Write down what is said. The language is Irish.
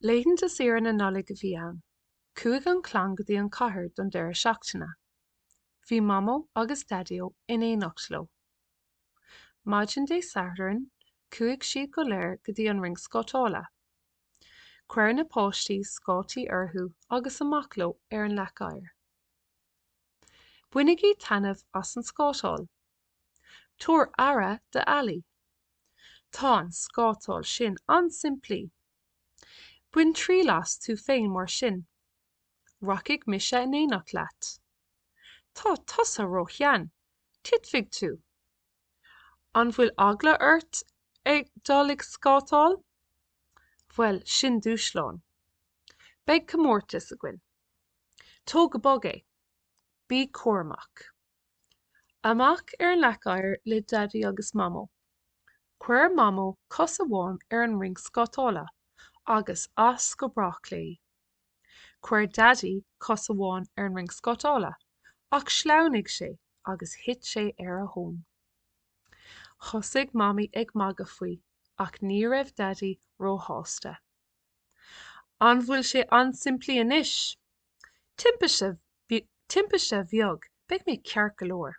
Laethanta saoire na Nollag a bhí ann. Chuaigh an chlann go dtí an chathair don deireadh seachtaine. Bhí Mamó agus Daideo in éineacht leo. Maidin Dé Sathairn chuaigh siad go léir go dtí an rinc scátála. Chuir na páistí scátaí orthu agus amach leo ar an leac oighir. Bainigí taitneamh as an scátáil. Tabhair aire d'ealaí. Tá an scátáil sin an-simplí. Bain triail as tú féin mar sin. Rachaidh mise in éineacht leat. Tá tusa róshean, titfidh tú. An bhfuil eagla ort ag dul ag scátáil? Bhuel, sin dúshlán. Beidh comórtas againn. Tóg go bog é. Bí cúramach. Amach ar an leac oighir le Daidí agus Mamó. Chuir Mamó cos amháin ar an rinc scátála agus as go brách léi. Chuir Daidí cos amháin ar an rinc scátála ach shleamhnaigh sé agus thit sé ar a thóin. Thosaigh Mamaí ag magadh faoi ach ní raibh Daidí róshásta. An bhfuil sé an-simplí anois? Timpiste, timpiste bheag, beidh mé ceart go leor.